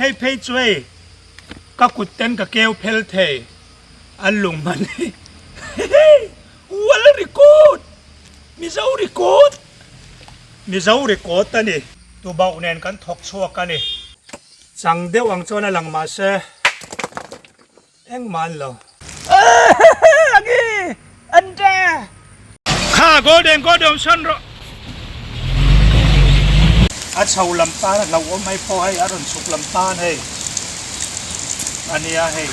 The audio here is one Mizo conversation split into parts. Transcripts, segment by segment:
Hei phei chu hei ka kut ten ka keu phel thei an lung hman hi World record Mizo record Mizo record a ni. Tubauh nen kan thawk chhuak a ni. Chang deuh ang chuan a lang mahse Engmah an lo. Angi! An te! Kha golden golden sawn rawh. A chho lam tan a hlauhawm hei pawh hei a rawn chhuk lam tan hei a nia hei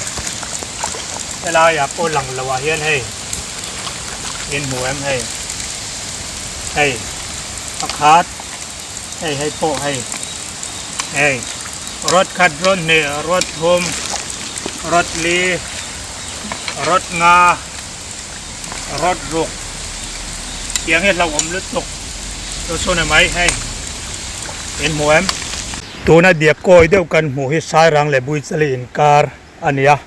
helaiah pawh lang loh ah hian hei in hmu em hei hei pakhat hei hei pawh hei hei rawt khat rawt hnih rawt thum rawt li rawt nga rawt ruk tiang hi hlauhawm lutuk chu chu ni mai hei in hmu em. Tuna diak kawi deuh kan hmuh hi Sairang leh Buichali inkar a ni a.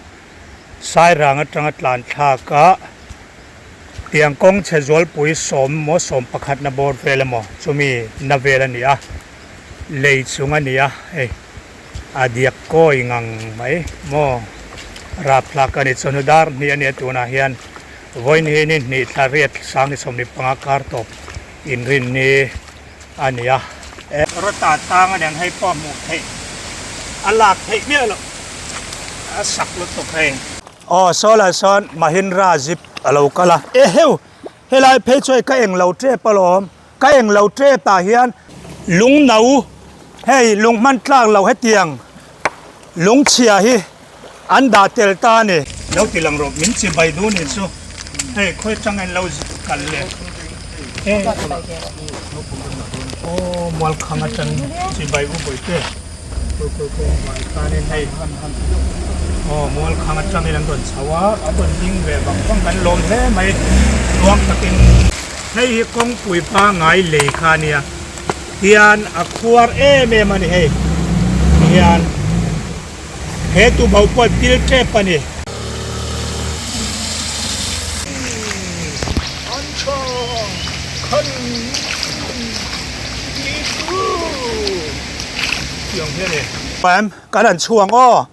Sairang atanga tlan thlak a, tiang kawng chhe zualpui sawm emaw sawm pakhatna bawr vel emaw chumi na vel a ni a, lei chung a ni a, hei a diak kawi ngang mai maw rapthlak a ni. Chawhnu dar hnih a nia tunah hian vawiin hi ni hnih thla riat sang ni 15 kar tawp inrinni a ni a. Rawta tang a niang hei pawh hmuh theih a lak theih miah loh a sak lutuk hei. Aw saw lah sawn Mahindra zip a lo kal a, eheu helai phei chu hei ka eng lo tep alawm, ka eng lo tep ah hian lung no hei lung hman tlak loh hetiang lung chhia hi an dah tel ta a ni. Lo ti lang rawh min chi bai duh ni chu hei khawi atang en lo kal le aw mual khang atang chi bai u bawi te hei aw mual khang atang in an rawn chho a an rawn ding ve vang vang kan lawm hle mai tluang takin hei hi kawngpui pangai lei kha a nia hian a khuar em em a ni hei hian. He tubo pawh pil tep a ni. Kan han chhuang aw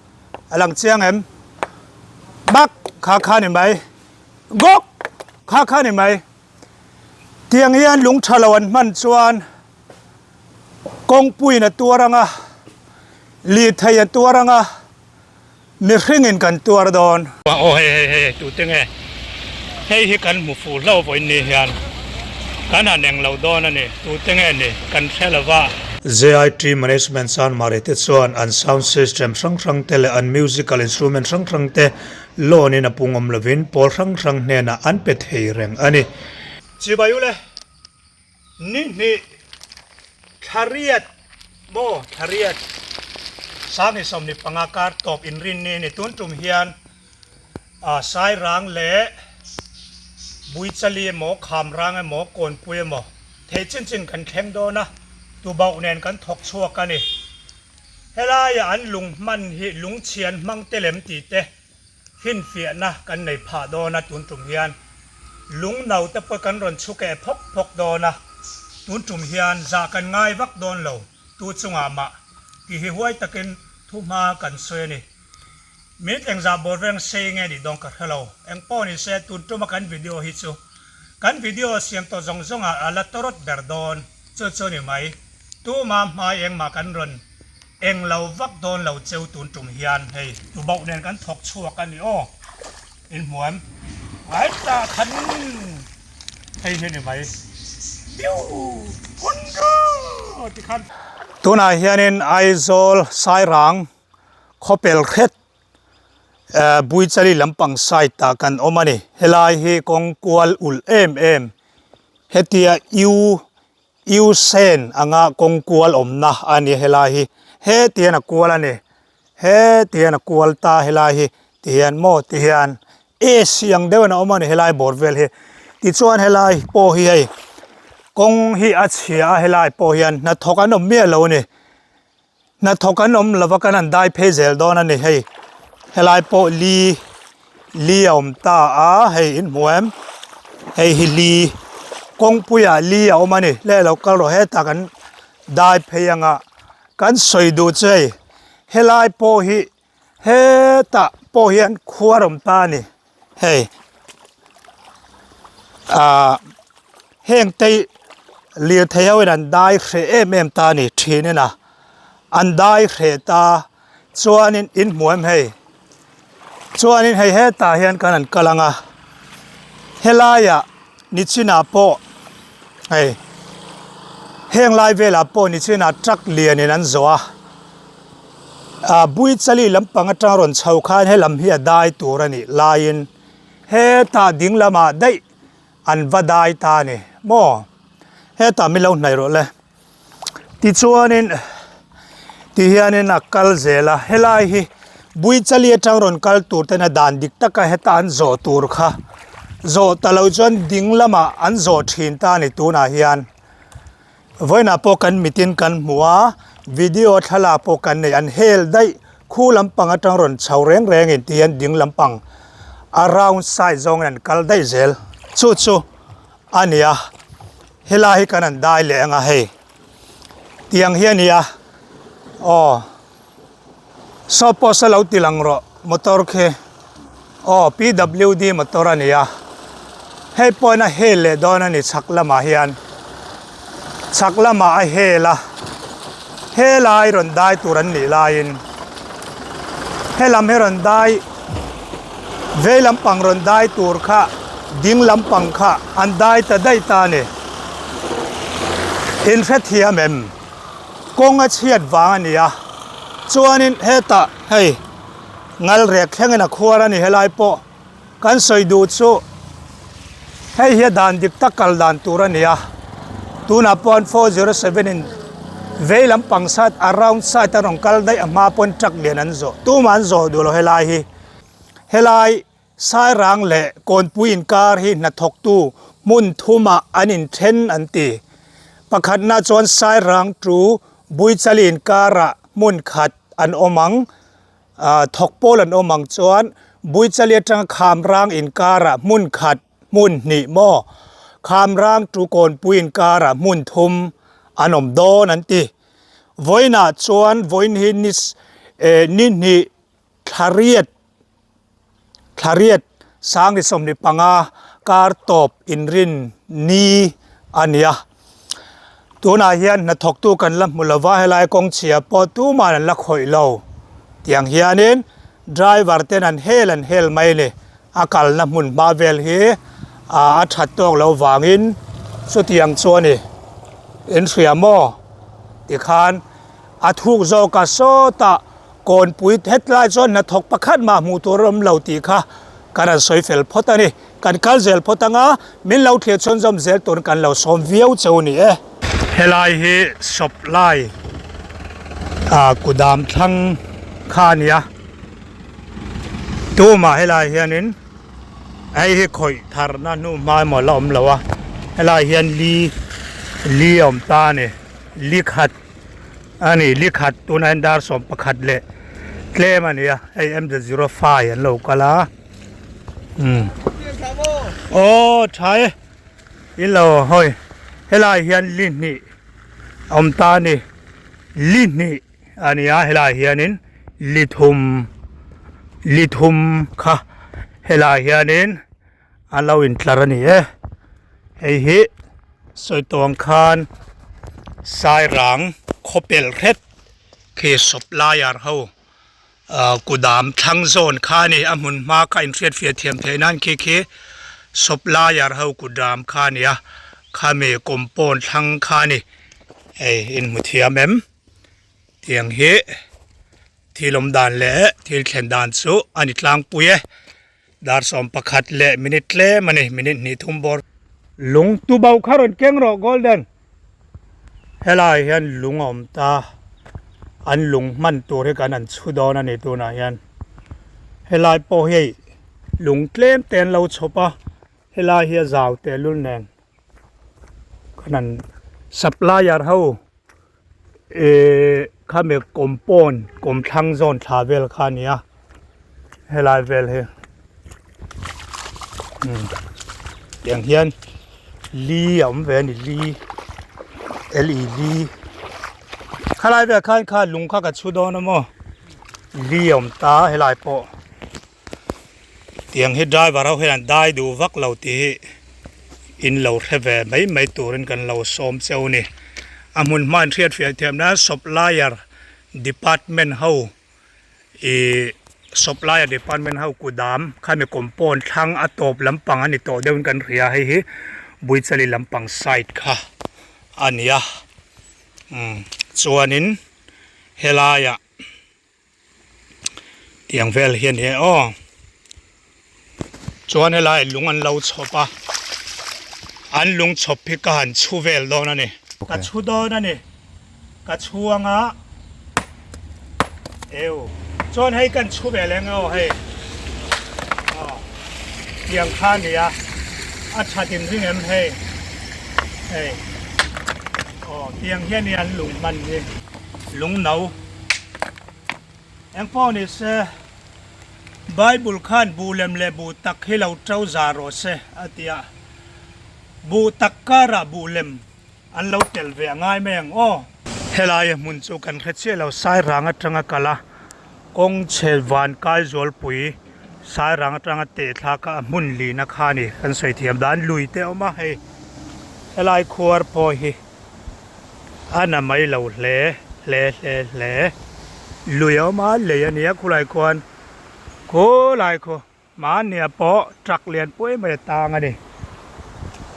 a lang chiang em bak kha kha ni mai gawk kha kha ni mai tiang hian lung tha lo an hman chuan Kawngpuiin a tuar ang a, lirthei a tuar ang a, mihringin kan tuar dawn. Aw hei hei hei tute nge hei hi kan hmu fuh hlauh vawiin ni hian kan han eng lo dawn a ni tute nge ni kan hre lo va. JIT Management Chanmari te chuan an sound system hrang hrang te leh an musical instrument hrang hrang te loan in a pung awm lovin pawl hrang hrang hnenah an pe thei reng a ni. Chibai ule. Ni hnih thla riat maw thla riat Sangi 15 kar tawp inrinni a ni. Tun tum hian Sairang leh Buichali emaw Khamrang emaw Kawnpui emaw thei chin chin kan thleng dawn a, Tubauh nen kan thawk chhuak a ni. Helaia an lung hman hi lungchhian hmang te lem tih te Finfiahna kan nei phah dawn a tun tum hian lung no te pawh kan rawn chhu keh phawk phawk dawn a, tun tum hian zah kan ngai vak dawn lo tu chungah mah tih hi huai takin thu hma kan sawi a ni. Minute engzah bawr veng sei nge nih dawn ka hre lo, eng pawh ni se tun tuma kan video hi chu kan video siam tawh zawng zawngah a la tawrawt ber dawn chu chu ni mai. Tuma hmai engmah kan rawn Eng lo vak dawn lo cheu tun tum hian hei tubauh nen kan thawk chhuak a ni aw in hmu em ngai ta khan hei hi ni mai piu hun ti khan. Tunah hianin Aizawl Sairang khawpel hret Buichali lampang side ah kan awm a ni. Helai hi kawng kual ulh em em hetia U U Sen anga kawng kual awmna a ni helai hi heti hian a kual a ni heti hian a kual ta helai hi ti hian maw ti hian AC ang deuhin a awm a ni helai bawr vel hi tichuan helai pawh hi hei kawng hi a chhia a helai pawh hian hnathawk an awm miah lo a ni. Hnathawk an awm lova kan han dai phei zel dawn a ni hei helai pawh li li a awm ta a hei in hmu em hei hi li kawngpuiah li a awm a ni le lo kal rawh hetah kan dai phei anga kan sawi duh chu hei. Helai pawh hi hetah pawh hian khuar awm ta a ni hei ah heng te hi lirthei ho in an dai hreh em em ta a ni thin in a an dai hreh ta chuanin in hmu em hei chuanin hei hetah hian kan han kal ang a helaiah nichinah pawh hei heng lai velah pawh nichinah truck lianin an zawh a. Ah Buichali lampang atang rawn chho khan helam hi a dai tur a nih laiin hetah ding lamah daih an va dai ta a ni maw hetah min lo hnaih rawh le tichuanin ti hianin a kal zel a helai hi Buichali atang rawn kal tur ten a dan dik taka heta an zawh tur kha zawh ta lo chuan ding lamah an zawh thin ta a ni tunah hian. Vawiinah pawh kan mitin kan hmu a, video thlalak pawh kan nei, an hel daih, khu lampang atang rawn chho reng reng in ti hian ding lampang a round side zawngin an kal daih zel, chu chu a ni a, helai hi kan han dai leh ang a hei, tiang hi a ni a, aw saw post a lo ti lang rawh motor khi aw P_W_D motor a ni a hei pawhin a hel leh dawn a ni chhak lamah hian chhak lamah a hel a helai rawn dai tur an nih laiin helam hi rawn dai vei lampang rawn dai tur kha ding lampang kha an dai ta daih ta a ni inhrethiam em? Kawng a chhiat vang a ni a, chuanin hetah hei ngal rek thlengin a khuar a ni helai pawh kan sawi duh chu hei hi a dan dik tak kal dan tur a ni a, tunah pawh 407 in vei lampang side a round side a rawn kal daih a hma pawn truck lian an zawh tumah an zawh duh lo helai hi helai Sairang leh Kawnpui inkar hi hnathawktu hmun thumah an inthen an ti. Pakhatna chuan Sairang tu Buichali inkarah hmun khat an awm ang, thawk pawl an awm ang chuan Buichali atanga Khamrang inkarah hmun khat hmun hnih maw Khamrang tu Kawnpui inkarah hmun thum an awm dawn an ti. Vawiinah chuan vawiin hi ni hnih Thlariat Thlariat Sangri 15 kar tawp inrin ni a ni a. Tunah hian hnathawktu kan la hmu lova helai kawng chhia pawh tuman an la khawih lo. Tiang hianin driver ten an hel an hel mai a ni. A kalna hmun hma vel hi a that tawk loh vangin chutiang chu a ni. In hria maw? Tikhan a thuk zawk a sawtah Kawnpui hetlai chuan hnathawk pakhat mah hmuh tur a awm lo tih kha kan han sawi fel phawt a ni. Kan kal zel phawt ang a, min lo thlir chhunzawm zel turin kan lo sawm viau cheu ni e. Helai hi supply ah kudam thlang kha a ni a, tumah helai hianin hei hi khawih tharna hnu hma emaw la awm lo a, helai hian li li a awm ta a ni, li khat. A ni li khat tunah hian dar 11 leh tlem a ni a hei M05 an lo kal a umm aw tha e in lo hawi helai hian li hnih a awm ta a ni li hnih a ni a helai hianin li thum li thum kha helai hianin a lo intlar a ni e hei hi sawi tawng khan sairang khawpel hret khi supplier ho ah kudam thlang zawn kha a ni a hmun hma kha inhriatfiah thiam theih nan khi khi supplier ho kudam kha a ni a khami compound thlang kha a ni hei inhmu thiam em tiang hi thil awm dan leh thil thlen dan chu a ni tlangpui e. Dar 11 leh minute tlem a ni, minute hnih thum bawr. Lung tubo kha rawn keng rawh Golden. Helai hian lung a awm ta, an lung hman tur hi kan han chhu dawn a ni tunah hian. Helai pawh hi lung tlem te an lo chhawp a, helai hi a zau tehlul nen kan han supplier ho Ehh khami compound kawmthlang zawn thla vel kha a ni a helai vel hi umm tiang hian li a awm ve a ni li L E li khalai velah khan kha lung kha ka chhu dawn a maw. Li a awm ta helai pawh tiang hi driver ho hian an dai duh vak lo tih hi in lo hre ve mai mai turin kan lo sawm cheu a ni. A hmun hma in hriatfiah thiam nan supplier department ho Ihh supplier department ho kudam khami compound thlang a tawp lampang a ni tawh deuhin kan hria hei hi Buichali lampang side kha a ni a umm chuanin helaiah tiang vel hi a ni e aw chuan helaiah lung an lo chhawp a an lung chhawp hi ka han chhu vel dawn a ni ka chhu dawn a ni. Ka chhuang a eu chuan hei kan chhu ve leng aw hei aw tiang kha a nia a that in ring em hei hei aw tiang hian nia an lung hman hi lung no eng pawh ni se Bible khan buh lem leh buh tak hi lo to za rawh se a ti a buh tak karah buh lem An lo tel ve a ngai mai ang aw. Helai hmun chu kan hre chiah lo Sairang atanga kal a, kawng chhe van kai zualpui Sairang atanga teh thlak a hmun lihna kha a ni kan sawi thiam dan lui te a awm a hei helai khuar pawh hi a na mai lo hle hle hle hle lui a awm a lei a nia khulai khuan khulai khaw. Mahnia pawh truck lian pui mai a tang a ni.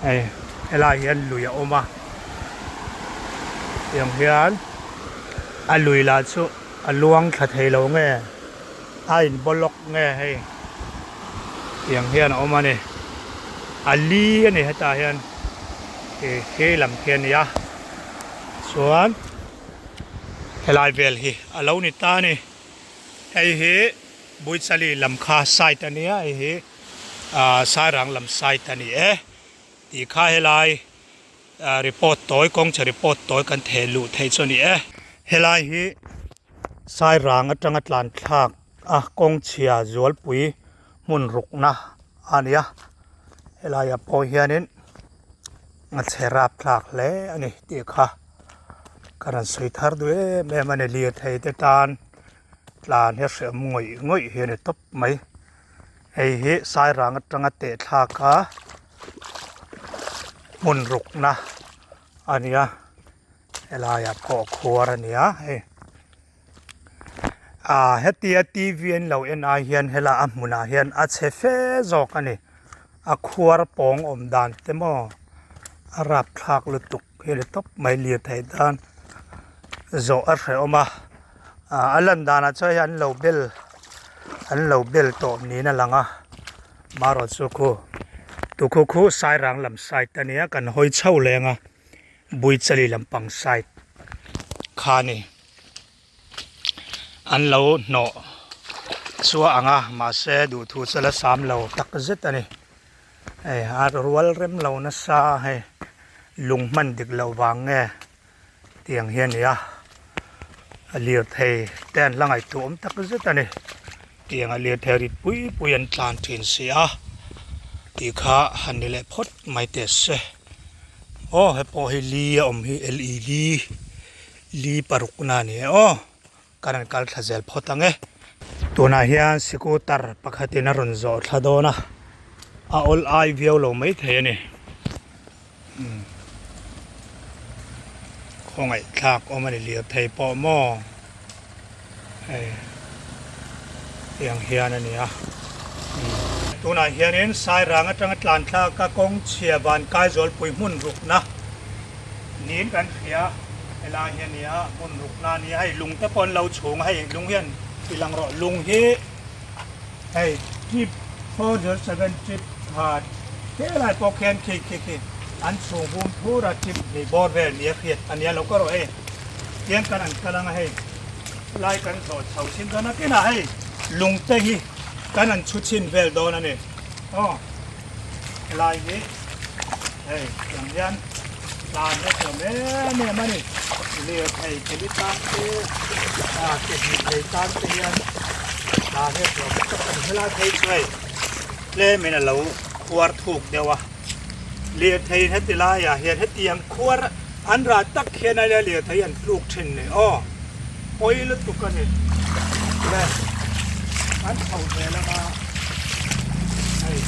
Hei helai hian lui a awm a, tiang hian a lui lah chu a luang thla thei lo nge a in bawlawk nge hei tiang hian a awm a ni. A li a ni hetah hian ih khi lam khi a ni a chuan helai vel hi a lo ni ta a ni. Hei hi Buichali lam kha side a nia hei hi ah Sairang lam side a ni e tih kha helai ah report tawi kawngchhe report tawi kan theh luh theih chu a ni e. Helai hi Sairang atanga tlan thlak a kawngchhia zualpui hmun rukna a ni a helaiah pawh hianin a chhe rap thlak hle a ni tih kha ka rawn sawi thar duh em em a ni lirthei te tan. Tlan hi a hrehawm ngawih ngawih hi a ni tawp mai. Hei hi Sairang atanga teh thlak a hmun rukna a ni a helaiah pawh khuar a ni a hei. Aaa hetia T V an lo en ai hian helai a hmunah hian a chhe fe zawk a ni. A khuar pawng awm dan te maw a rapthlak lutuk hi a ni tawp mai lirthei tan zawh a hrehawm a. Ah a lan danah chuan hei an lo bel an lo bel tawh niin a lang a marawh chu khu tukhu khu sairang lam side a nia kan hawi chho leng a buichali lampang side kha a ni an lo hnawh chhuah ang a mahse duhthu chu la sam lo tak zet a ni hei a rual rem lo nasa hei lung hman dik loh vang nge. Tiang hi a ni a, a lirthei te an la ngaihtuah awm tak zet a ni. Tiang a lirthei rit pui pui an tlan thin si a tih kha han ni leh phawt mai teh se. Aw he pawh hi li a awm hi L E D li paruk na a ni e aw kan han kal thla zel phawt ang e. Tunah hian scooter pakhatin a rawn zawh thla dawn a, a awl ai viau lo maithei a ni. Khawngaih thlak awm a ni lirthei pawh maw hei tiang hian a ni a tunah hianin Sairang atanga tlan thlak a kawng chhia van kai zawlpui hmun rukna niin kan hria helai hi a ni a hmun rukna a ni a hei lung te pawh an lo chhung a hei lung hian ti lang rawh lung hi. Hei trip 407 trip khat helai pawh khian khi khi khi an chhung hum thur a trip hnih bawr vel nia hriat a nia lo ka rawh hei tiang kan an kal anga hei lai kan zawh chho chin dawn a kinah hei lung te hi kan an chhu chhin vel dawn a ni aw helai hi hei tiang hian tlan hi a tlawm em em a ni lirthei keli tan te ah ke hnih lei tan te hian tlan hi a tlawm tak a ni helai phei chu hei tlemin a lo khuar thuk deuh a lirthei heti laiah hian hetiang khuar an rah tak hian a nia lirthei an tluk thin ni aw pawi lutuk a ni. le kan chho zel anga hei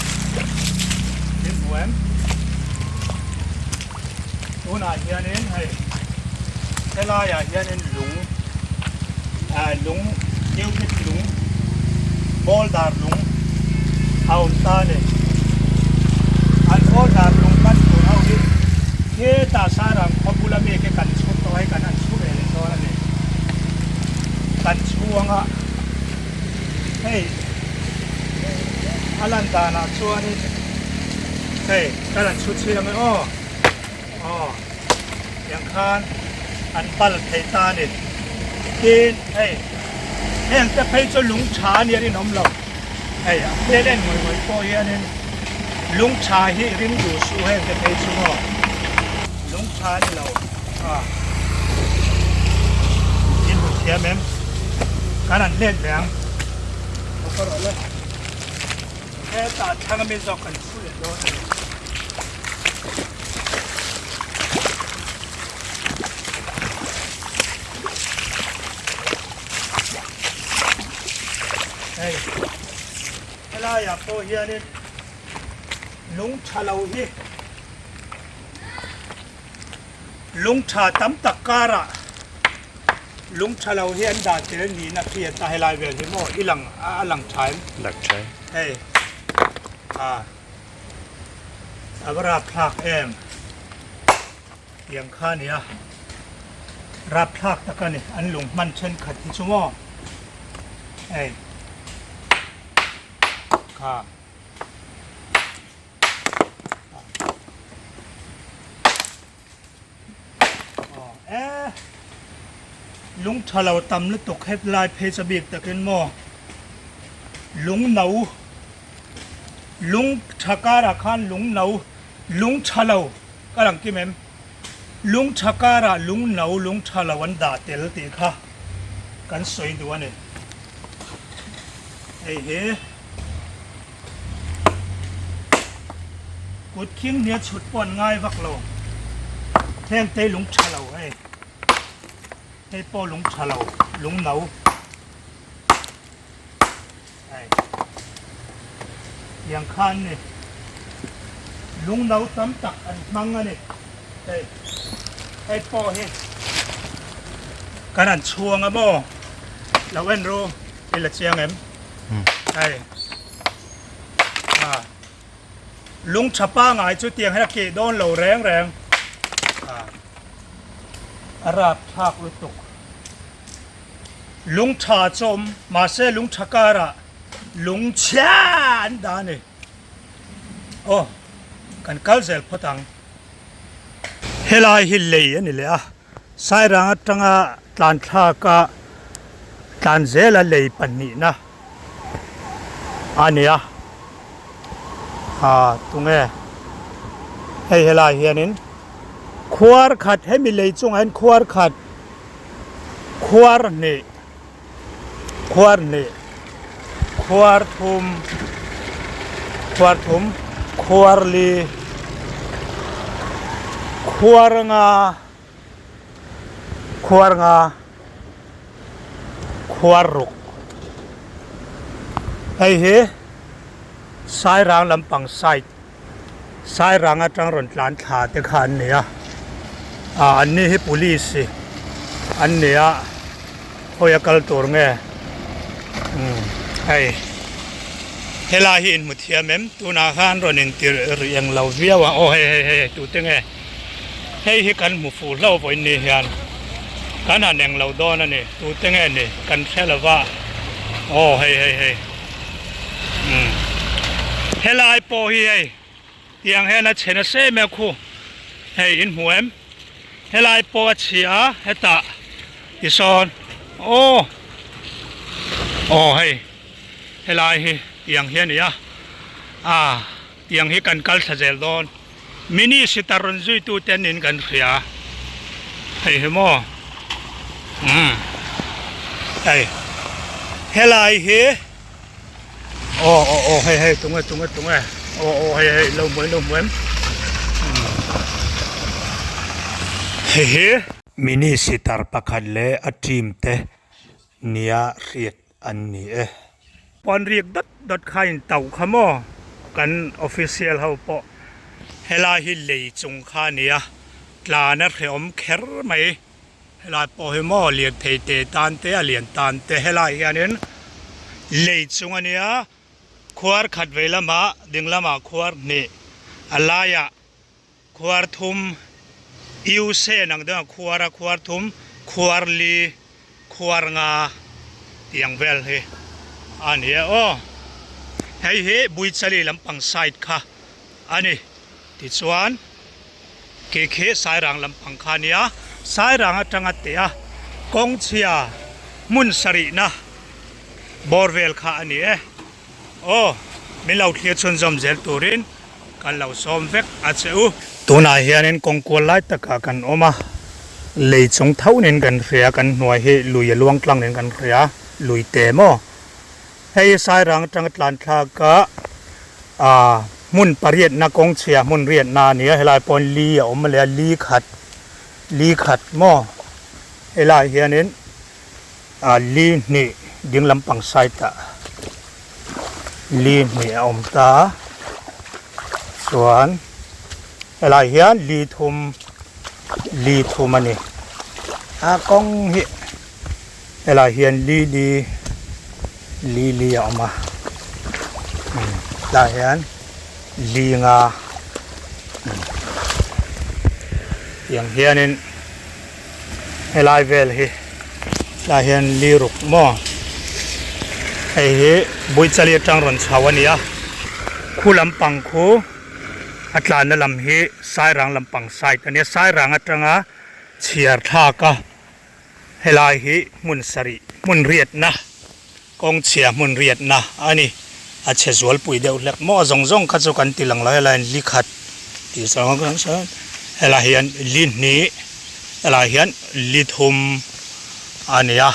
in hmu em tunah hianin hei helaiah hianin lung ah lung cupid lung boulder lung a awm ta a ni an boulder lung hman tur ho hi hetah Sairang khaw bula mi te kan chhut tawh hei kan han chhu ve leh dawn a ni kan chhuang a hei a lan danah chuanin hei kan han chhu chhiang e aw aw tiang khan an pal thei ta a ni tin hei heng te phei chu lung tha a nia rinawm lo hei a hmel en ngawih ngawih pawh hianin lung tha hi ring duh suh heng te phei chu maw lung tha a ni lo a in hmu thiam em kan han let ve ang ka rawh le hetah thlang ami zawk kan chhu leh dawn a ni. Hei helaiah pawh hianin lung tha lo hi lung tha tam tak karah lung tha lo hi an dah tel niin a hriat a helai vel hi maw i lang a lang tha em? Lang tha e. Hei ah. A va rapthlak em? Tiang kha a nia. Rapthlak tak a ni. An lung hman thenkhat hi chu maw? Hei. Kha. Aw e. Lung tha lo tam lutuk hetlai phei cha bik takin maw lung no lung tha karah khan lung no lung tha lo ka lang kim em lung tha karah lung no lung tha lo an dah tel tih kha kan sawi duh a ni hei hi. Kut khing hnia chhut pawh an ngai vak lo. Heng te lung tha lo hei. Hei pawh lung tha lo, lung no. Hei. Tiang khan ni. Lung no tam tak an hmang a ni. Hei. Hei pawh hi. Kan han chhuang a maw? Lo en ru. I la chiang em? Hei. A. Lung tha pangai chu tiang hian a keh dawn lo reng reng. A. A rap thlak lutuk. Lung tha chu awm mahse lung tha karah lung chhia an dah a ni. Aw kan kal zel phawt ang. Helai hi lei a ni leh a. Sairang atanga tlan thlaka tlan zela lei pahnihna a ni a, aa tunge hei helai hianin khuar khat hemi lei chungah hian khuar khat khuar hnih khuar hnih khuar thum khuar thum khuar li khuar nga khuar nga khuar ruk hei hi Sairang lampang side Sairang atang rawn tlan thla te kha an ni a ah an ni hi police an ni a khawi a kal tur nge umm hei helai hi inhmu thiam em tunah khan rawn intir rih eng lo viau a aw hei hei hei tute nge hei hi kan hmu fuh hlauh vawiin ni hian kan han eng lo dawn a ni tute nge ni kan hre lo va aw hei hei hei. Umm helai pawh hi hei tiang hian a chhe nasa em em khu hei in hmu em helai pawh a chhia a hetah tisawn aw aw hei helai hi tiang hi a ni a ah tiang hi kan kal thla zel dawn mini sitar rawn zui tu te an in kan hria hei hi maw umm hei helai hi aw aw aw hei hei tunge tunge tunge aw aw hei hei lo hmu em lo hmu em hei hi mini sitar pakhat leh a team te nia hriat. an ni e. Pawn rik dawt dawt kha in tauh kha maw kan official ho pawh helai hi lei chung kha a ni a, tlan a hrehawm kher mai. Helai pawh hi maw lirthei te tan te a lian tan te helai hianin lei chung a nia khuar khat vei lamah ding lamah khuar hnih a laiah khuar thum U sen ang deuh a khuar a khuar thum khuar li khuar nga tih ang vel hi a ni e aw hei hi Buichali lampang side kha a ni tichuan. Khi khi Sairang lampang kha a nia, Sairang atanga teh a kawngchhia hmun sarihna bawr vel kha a ni e. Aw, min lo thlir chhunzawm zel turin kan lo sawm vek a che u. Tunah hianin kawng kual lai takah kan awm a, lei chung thonin kan hria, kan hnuai hi lui a luang tlangin kan hria, lui te maw? Hei Sairang atanga tlan thlak a ah hmun pariatna kawng chhia hmun riatna a ni a helai pawhin li a awm a leh a li khat li khat maw helaiah hianin ah li hnih ding lampang side ah li hnih a awm ta a chuan helaiah hian li thum li thum a ni a kawng hi. Helaiah hian li li li li a awm a tah hian li nga tiang hianin helai vel hi tah hian li ruk maw hei hi Buichali atang rawn chho a ni a khu lampang khu a tlanna lam hi Sairang lampang side a nia Sairang atanga chhiar thlak a. Helai hi hmun sarih hmun riatna kawng chhia hmun riatna a ni. A chhe zualpui deuh hlek maw a zawng zawng kha chu kan ti lang lo helai hian li khat tih chuan helai hian li hnih helai hian li thum a ni a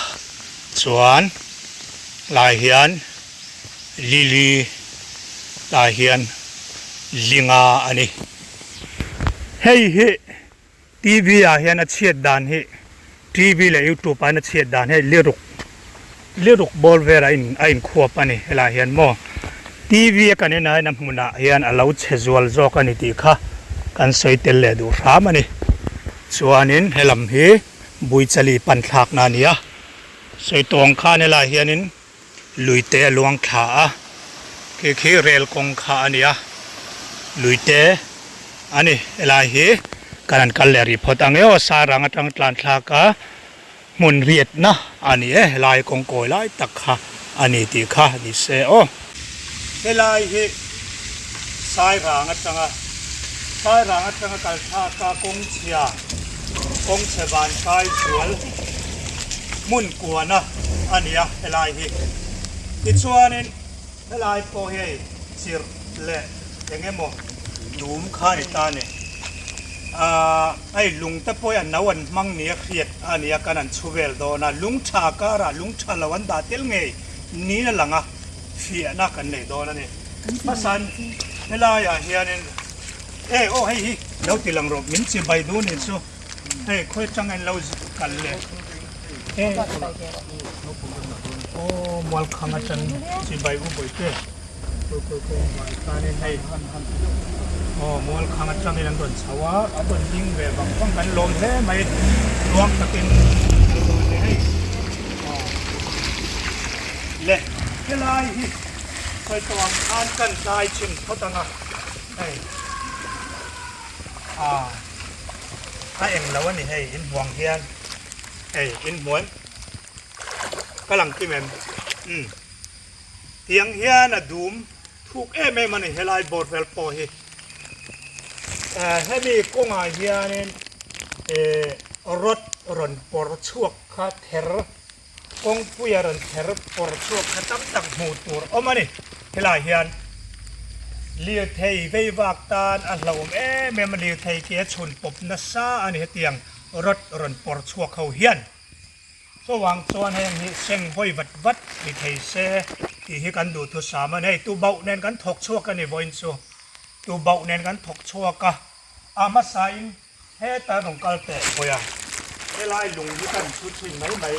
chuan helai hian li li helai hian li nga a ni. Hei hi. TV ah hian a chhiat dan hi TV leh YouTube ah hian a chhiat dan hi liruk liruk bawr vel a in a inkhuap a ni helaiah hian maw TV a kan en ah hian a hmunah hian a lo chhe zual zawk a ni tih kha kan sawi tel leh duh hram a ni chuanin helam hi Buichali pan thlakna a ni a sawi tawng khan helaiah hianin lui te a luang thla a khi khi rel kawng kha a ni a lui te a ni helai hi kan han kal leh rih phawt ang e aw sarang atang tlan thlak a hmun riatna a ni e helai kawng kawi lai tak kha a ni tih kha ni se aw. Helai hi sairang atanga sairang atanga kal thlak a kawng chhia kawng chhe van kai zual hmun kuana a ni a helai hi tichuanin helai pawh hi hei chirh leh eng emaw dum kha a ni ta a ni ahh hei lung te pawh hi a no an hmang nia hriat a ni a kan han chhu vel dawn a lung tha karah lung tha lo an dah tel ngei niin a lang a fiahna kan nei dawn a ni hmasan helaiah hianin e aw hei hi lo ti lang rawh min chibai duh ni chu. Hei khawi atang in lo kal le aw mualkhang atang chibai u bawihte hei aw mualkhang atang in an rawn chho a an rawn ding ve vang vang kan lawm hle mai tluang takin an rawn ni hei aw le helai hi sawi tawh ang khan kan tlai chhin phawt ang a hei ah. A eng lo a ni hei in hmuang hian hei in hmuan ka lang kim em umm tiang hian a dum thuk em em a ni helai board vel pawh hi eh hemi kawngah hianin eh rod rawn pawr chhuak kha ther kawngpuia rawn ther pawr chhuak kha tam tak hmuh tur awm a ni. Helaiah hian lirthei vei vak tan a hlauhawm em em a, lirthei ke a chhun pawp nasa a ni hetiang rod rawn pawr chhuak ho hian. Chuvang chuan heng hi seng hawi vat vat ni thei se tih hi kan duhthusam a ni. Hei tubauh nen kan thawk chhuak a ni vawiin chu tubauh nen kan thawk chhuak a, a hmasain Heta rawn kal teh vawi a, helai lung hi kan chhu chhin mai mai.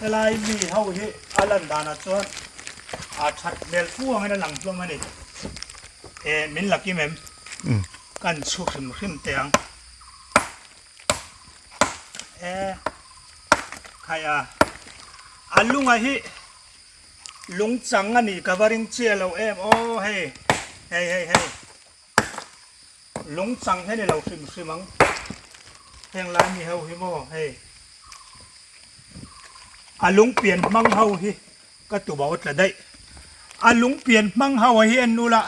Helai mi ho hi a. A lan danah chuan a that hmel fu angin a lang hlawm a ni. Eh min la kim em? Kan chhu hrim hrim teh ang. Eh khai a, a lunga hi lung chang a nih ka va ring chiah lo em aw hei hei hei hei. Lung chang hi a ni lo hrim hrim ang. Heng lai mi ho hi maw hei. A lung pian hmang ho hi ka tu bo tla daih. A lung pian hmang ho hi en ula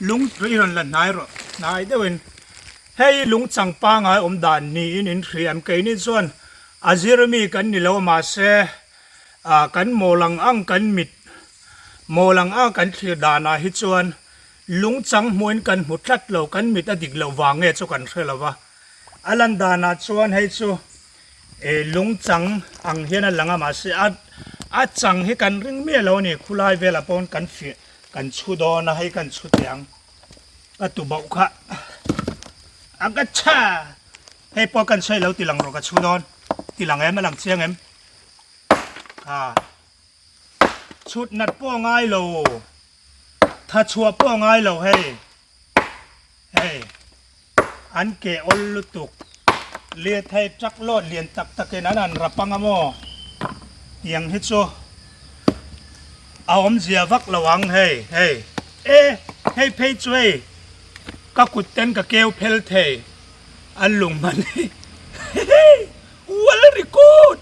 lung i rawn la hnai rawh hnai deuhin hei lung chang pangai awm dan niin in hria em keini chuan a zir mi kan ni lo mahse ah kan mawl ang ang kan mit mawl ang ang kan thlir danah hi chuan Lungchang hmuhin kan hmu tlat lo, kan mit a dik loh vang nge chu kan hre lo va. A lan danah chuan hei chu eh lungchang ang hian a lang a, mahse a a chang hi kan ring miah lo a ni, khulai velah paw'n kan fiah kan chhu dawn a, hei kan chhu teh ang ka tu bauh kha a ka chha hei pawh kan sawi lo ti lang rawh ka chhu dawn ti lang em a lang chiang em kha chhut nat pawh a ngai lo. Tha chhuah pawh a ngai lo hei, hei an ke awl lutuk lirthei truck load lian tak takin an han rap anga maw tiang hi chu a awmzia vak lo ang hei, hei e hei phei chu hei ka kut ten ka keu phel thei an lung hman hi hehe world record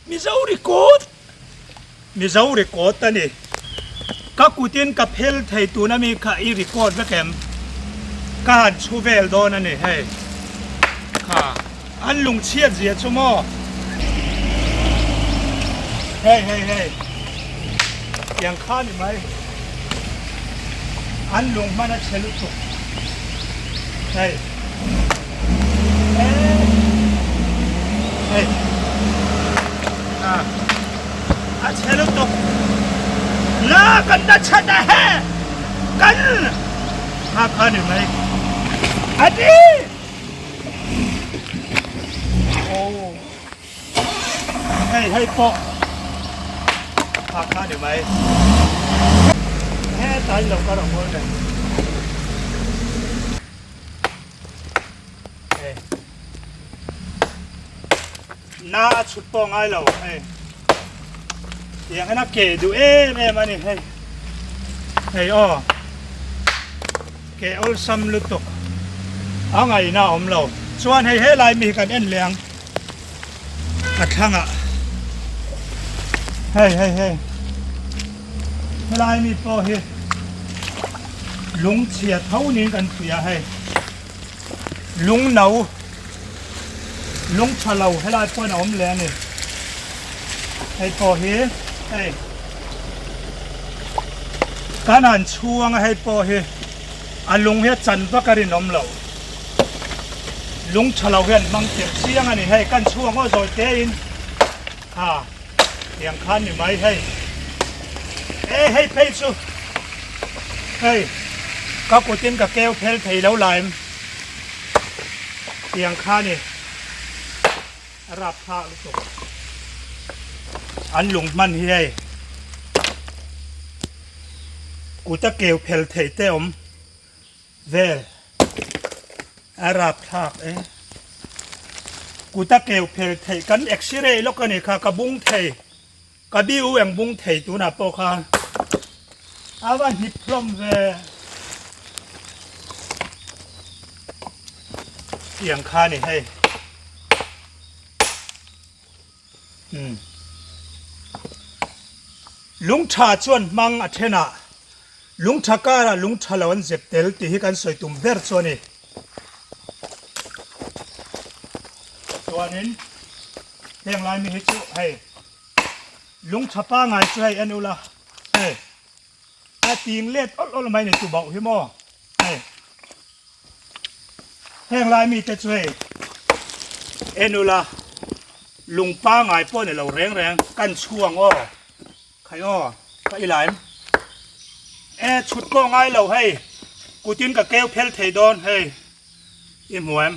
Mizo record. Mizo record a ni. Ka kutin ka phel thei tuna mi kha i record vek em? Ka han chhu vel dawn a ni hei. Kha an lungchhiat zia chu maw? Hei hei hei tiang kha ni mai. An lung hman a chhe lutuk. Hei. Hei. A chhe lutuk. Na kan na chhat a he. Kan kha kha ni mai. A ti. Oh. Hei hei pawh kha kha ni mai. He tai lo ka rawh mawi reng. Hei. Na a chhut pawh ngai lo hei tiang hian a ke duh em em a ni hei hei aw ke awlsam lutuk a ngaihna a awm lo chuan hei helai mi hi kan en leh ang a thlangah hei hei hei helai mi pawh hi lungchhia tho niin kan hria hei. Lung no, lung tha lo helai pawhin a awm leh a ni. Hei pawh hi hei kan han chhuang a hei pawh hi a lung hi a chan vak a rinawm lo. Lung tha lo hian hmang tirh chiang a ni hei kan chhuang aw zawi te in kha tiang khan ni mai hei. E hei phei chu hei ka kutin ka keu phel thei lo la em tiang kha ni a rap thlak lutuk an lung hman hi hei kuta keu phel thei te awm vel a rap thlak e kuta keu phel thei kan x-ray lawk a ni kha ka bung thei. Ka biu eng bung thei tunah pawh khan a va hnip hlawm ve. Tiang kha ni hei. Hmm. Lungtha chuan hmang a thenah lungtha karah lungtha lo an zep tel tih hi kan sawi tum ber chu a ni. Chuanin heng lai mi hi chu hei Lungtha pangai chu hei en ula hei a ting let awlh awlh mai ni tu bauh hi maw hei heng lai mite chu hei en ula lung pangai pawh ni lo reng reng kan chhuang aw khai aw ka i laim e chhut pawh ngai lo hei kutin ka keu phel thei dawn hei i hmu em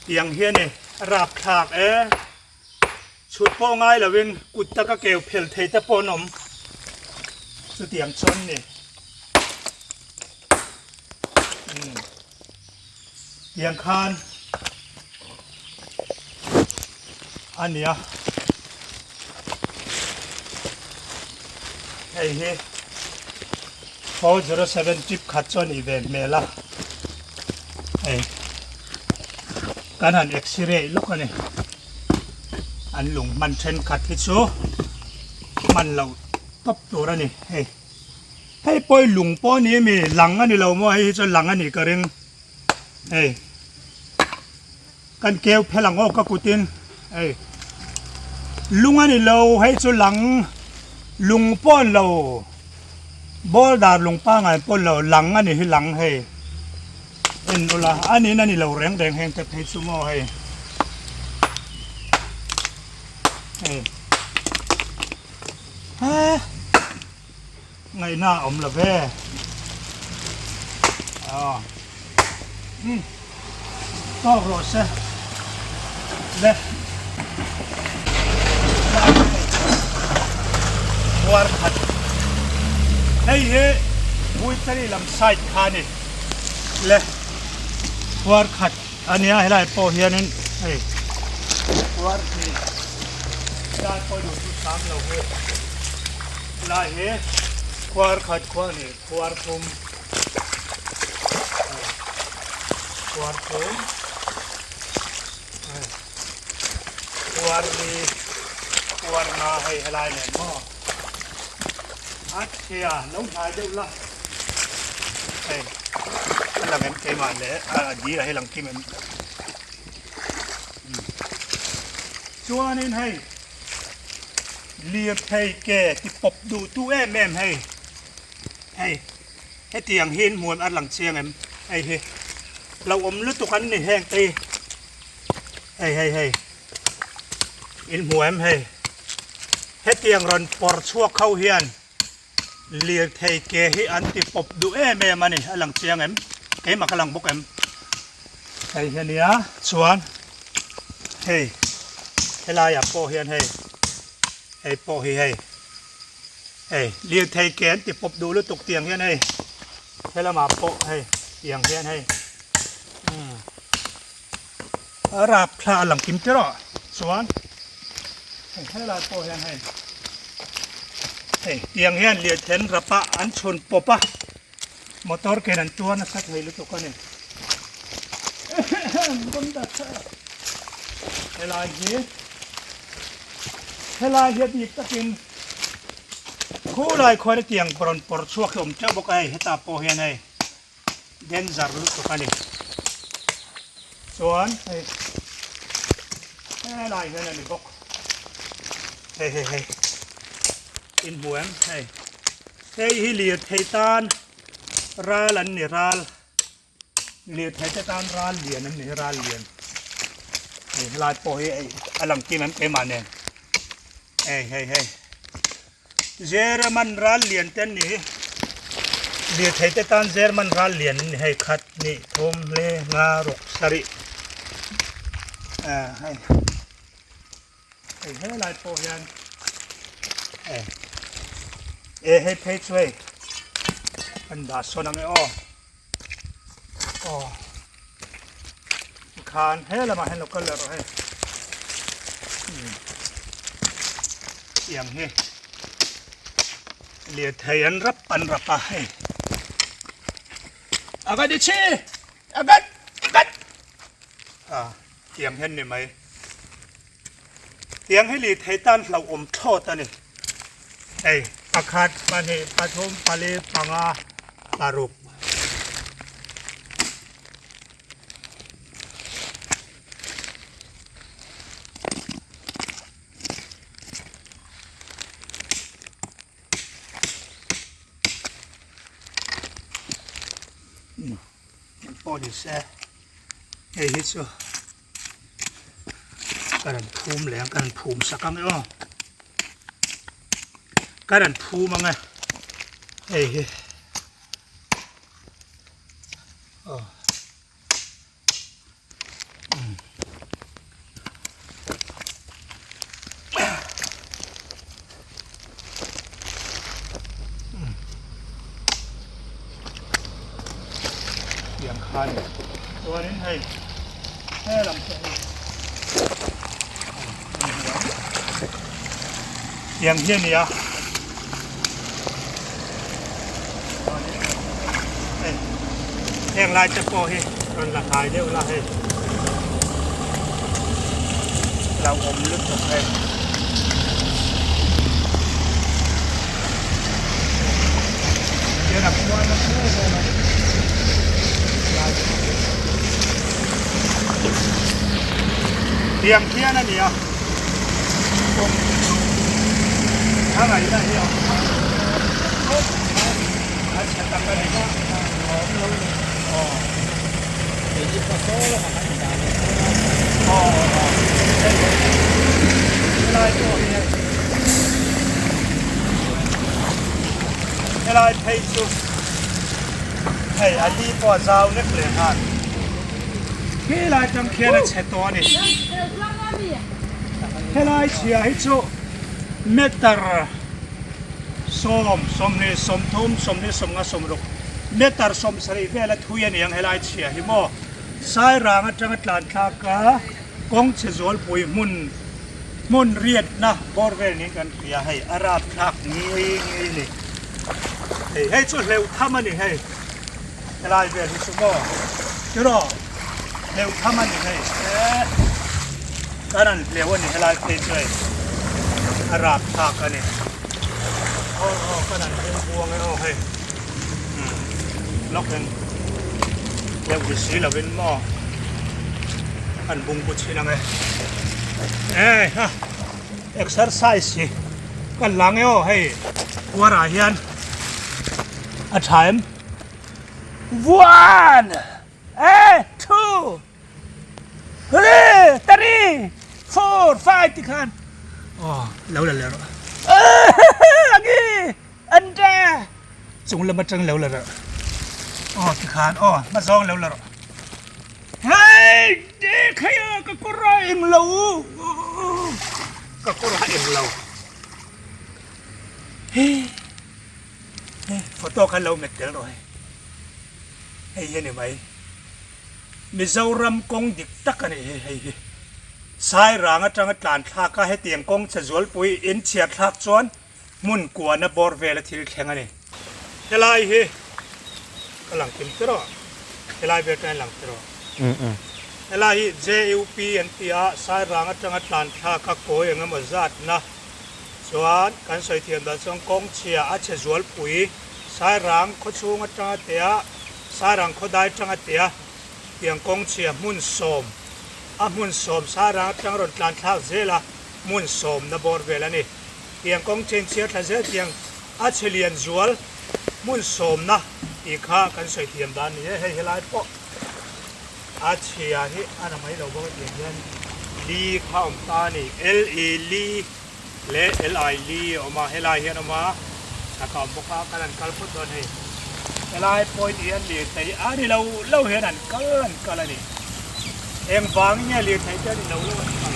tiang hian ni a rapthlak e. Chhut pawh ngai lovin kut taka keu phel thei te pawh an awm. Chutiang chuan ni. Umm. Tiang khan a nia. Hei hi 407 trip khat chu a nih ve hmel a. Hei kan han x-ray lawk a ni. An lung hman thenkhat hi chu hman loh tawp tur a ni hei. Hei pawh hi lung pawh a ni ami lang a ni lo maw hei hi chu lang a nih ka ring hei kan keu phel ang aw ka kutin hei lung a ni lo hei chu lang lung pawh a ni lo boulder lung pangai pawh a ni lo lang a ni hi lang hei en ula a niin a ni lo reng reng heng te phei chu maw hei hei he. Ngaihna a awm lo ve. Aw. Umm. Tawk rawh se. Le. Khuar khat. Hei hi Buichari lam side kha a ni. Le. Khuar khat a nia helai pawh hianin hei khuar hnih helai pawh duh chu sam lo hi. Helai hi khuar khat khuar hnih khuar thum khuar thum khuar li khuar nga hei helai nen maw a chhia lo hnai deuh la hei a lang em keimah leh a dil ah hi lang kim em chuanin hei. Lirthei ke ti pawp duh tu em em hei hei hetiang hi hmuan a lang chiang em hei hi lo awm lutuk an ni heng te hi hei hei hei in hmu em hei hetiang rawn pawr chhuak ho hian lirthei ke hi an ti pawp duh em em a ni a lang chiang em keimah ka lang bawk em hei hi ania chuan hei helaiah pawh hian hei hei pawh hi hei hei lirthei ke an ti pawp duh lutuk tiang hian hei helamah pawh hei tiang hian hei umm a rap thla a lang kim tir aw chuan hei helai pawh hian hei hei tiang hian lirthei an rap a an chhun pawp a motor ke in an tuar nasa thei lutuk a ni helai hi helai hi a bik takin khulai khuan hetiang rawn pawr chhuak hi a awm teuh bawk a hei hetah pawh hian hei danger lutuk a ni chuan hei helai hian a ni bawk hei hei hei in hmu em hei hei hi lirthei tan ral an ni ral lirthei te tan ral lian an ni hi ral lian hei helai pawh hi hei a lang kim em keimah nen hei hei hei German ral lian te an ni hi lirthei te tan German ral lian an ni hei khat hnih thum hle nga ruk sarih ah hei hei helai pawh hian eh eh hei phei chu hei an dah sawn ang e aw aw tikhan he lamah hian lo kal leh rawh hei tiang hi lirthei an rap an rap a hei agad i chhi agad agad a tiang hian ni mai tiang hi lirthei tan hlauhawm thlawt a ni hei pakhat pahnih pathum pali panga paruk. Pawh ni se hei hi chu ka rawn phum leh ang ka rawn phum sak ang e aw ka rawn phum ang e hei hi aw umm. kha a ni. Chuanin hei he lam pawh hi tiang hi a ni a. Hei heng lai te pawh hi rawn la hnai deuh la hei hlauhawm lutuk hei. Tiang khian a ni a kawng te chu a ngaihna hi a awm khawp mai a chhe tak a ni aw aw aw helai pawh hi hei. Helai phei chu hei a li pawh a zau nek leh nghal. Helai tang khian a chhe tawh a ni. Helai chhia hi chu meter sawm, sawmhnih, sawmthum, sawmhnih, sawmnga, sawmruk meter sawmsarih vel a thui a ni ang helai chhia hi maw. Sairang atanga tlan thlak a kawng chhe zualpui hmun. Hmun riatna bawr vel niin kan hria hei a rapthlak ngei ngei a ni. Hei hei chu hleuh tham a ni hei helai vel hi chu maw tiraw hleuh tham a ni hei e kan han hleuh a ni helai phei chu hei a rapthlak a ni aw aw kan han hleuh buang e aw hei umm lawk in hleuh ni si lovin maw an bungbu chhin ang e. Ei ha exercise hi ka lang e aw hei kuar ah hian a tha em one e two three three four five ti khan aw lo la leh rawh angi an ta chung lam atang lo la rawh aw ti khan aw hmazawng lo la rawh. Hei dek hei a ka kawr a eng lo ka kawr a eng lo he he photo kha lo met tel rawh hei hei hi a ni mai Mizoram kawng dik tak a ni hei hei hi Sairang atanga tlan thlak a hetiang kawng chhe zualpui in chhiar thlak chuan hmun kuahna bawr vela thil thleng a ni. Helai hi ka lang kim te rawh, helai vel tan lang te rawh. Helai hi JUP an ti a, Sairang atanga tlan thlak a kawi eng emaw zatna chuan kan sawi thiam dan chuan kawng chhia a chhe zualpui Sairang khawchhung atanga tea Sairang khawdai atanga tea tiang kawng chhia hmun sawm a hmun sawm Sairang atanga rawn tlan thlak zel a hmun sawmna bawr vel a ni. Tiang kawng chen chhiar thla zel tiang a chhe lian zual hmun sawmna tih kha kan sawi thiam dan ni e. Hei helai pawh a chhia hi a na mai lo bawk a tiang hian li kha awm ta a ni. L E li leh L I li a awm a, helai hian a awm a, chhak a awm bawk a, kan han kal phawt dawn hei. Helai point hian lirthei a ni lo lo hian an kal an kal a ni. Engvangin nge lirthei te a ni lo lo an kal?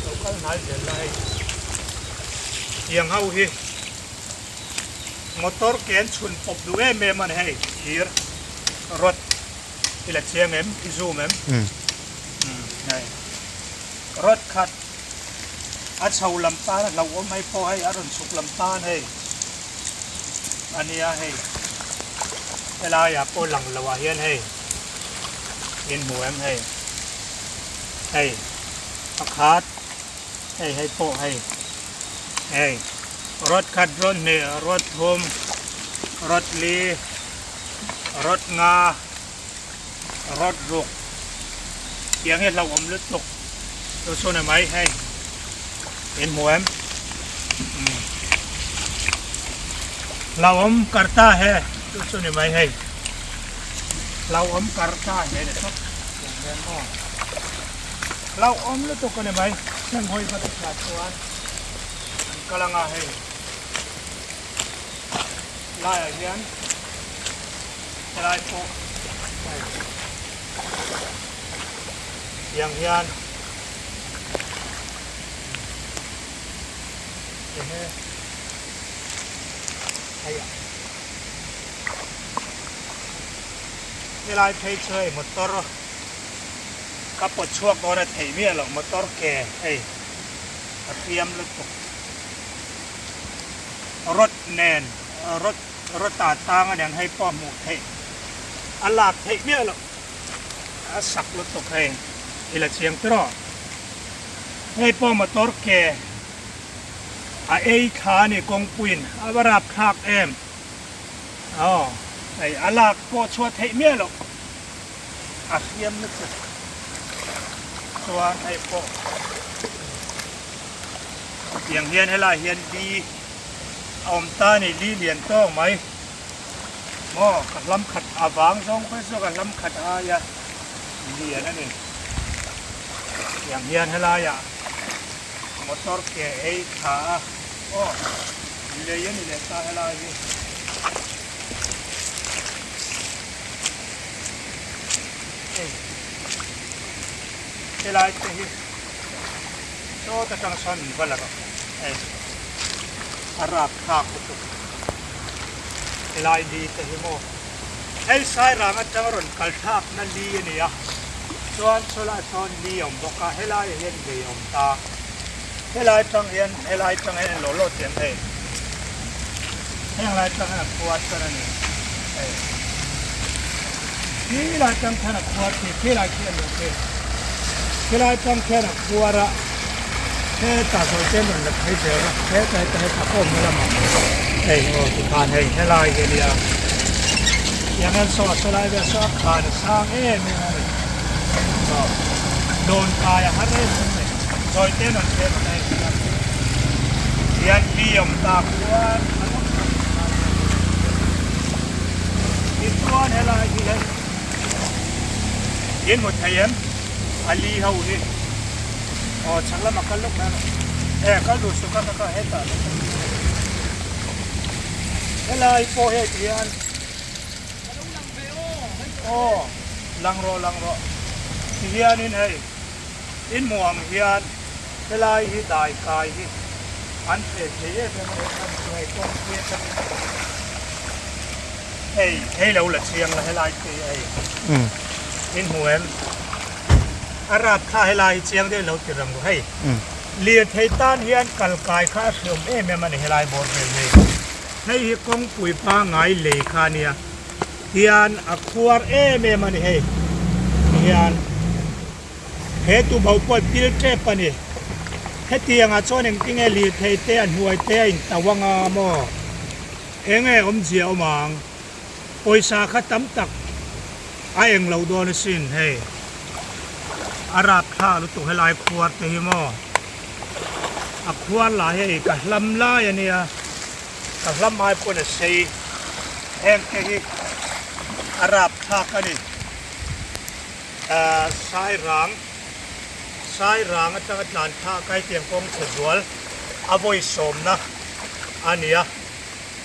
Lo kal hnai zel la hei. Tiang ho hi motor ke an chhun pawp duh em em a ni hei thir rawt i la chiang em i zoom em? Umm hei rawt khat a chho lam tan a hlauhawm hei pawh hei a rawn chhuk lam tan hei a nia hei helaiah pawh lang loh ah hian hei in hmu em hei hei pakhat hei hei pawh hei hei rawt khat rawt hnih rawt thum rawt li rawt nga rawt ruk tiang hi hlauhawm lutuk chu chu ni mai hei in hmu em hlauhawm karta he chu chu ni mai hei hlauhawm karta he ni tawp tiang hian maw hlauhawm lutuk a ni mai heng hawi va ti thla chuan an kal anga hei laiah hian. Helai pawh hei tiang hian ehe hei Helai phei chu hei motor ka pawt chhuak dawn a theih miah loh motor ke hei a hriam lutuk. Rod nen rod rod ah tang aniang hei pawh hmuh theih a lak theih miah loh a sak lutuk hei i la chiang tiraw. Hei pawh motor ke a ei thla a ni kawngpuiin a va rapthlak em. Aw, hei a lak pawh chhuah theih miah loh a hriam lutuk chuan hei pawh tiang hian helai hian li a awm ta a ni, li lian tawk mai maw ka hlam khat a vang zawng phei chu ka hlam khat aia lian a ni tiang hian helaiah motor ke ei tha a aw. Lei a ni leh ta helai hi. Hei helai te hi sawt atang sawn min va la rawh hei a rap thlak lutuk helai li te hi maw hei sairang atang rawn kal thlak na li a ni a chuan chawlai sawn li a awm bawk a helai ah hian lei a awm ta. Helai tang hian helai tang hian en lo lo chiang hei heng lai tang hian a khuar chuan a ni hei khi lai tang khian a khuar khi khi lai khi a ni khi khi lai tang khian a khuar a hetah sawi te rawn la phei zel a hetah hetah hetah pawh awm na lamah hei aw tikhan hei helai hi a nia tiang hian saw saw lai vel saw a khan a sang em em a ni aw dawn kai a har em em a ni. Chawi te rawn che rawn ei hian hian mi awm tak chuan a lo tak lai hian tichuan helai hi hei in hmu thei em a li ho hi aw chhak lamah kal lawk mai a e kal duh suh ka ka hetah helai pawh hei ti hian aw lang rawh lang rawh ti hianin hei. In hmuh ang hian helai hi dai kai hi an hreh thei em em a ni a chu hei kawngpui atangin hei hei lo la chiang la helai te hi hei in hmu em a rap thla helai hi chiang deuh lo ti rang ru hei lirthei tan hian kal kai kha a hreawm em em a ni helai bawr vel hi hei hi kawngpui pangngai lei kha a nia hian a khuar em em a ni hei hian. He tubo pawh pil tep a ni. Hetiangah chuan engtinge lirthei te a hnuai te a intauh anga maw? Enge awmzia awm ang? Pawisa kha tam tak a eng lo dawn asin hei. A rapthla lutuk helai khuar te hi maw? A khuar lah hi hei ka hlam lai a nia, ka hlam ai pawn a sei. Heng te hi a rapthlak a ni. Sairang, Sairang atanga tlan thla Kaitiang kawng chhe zual a vawi sawmna a ni a,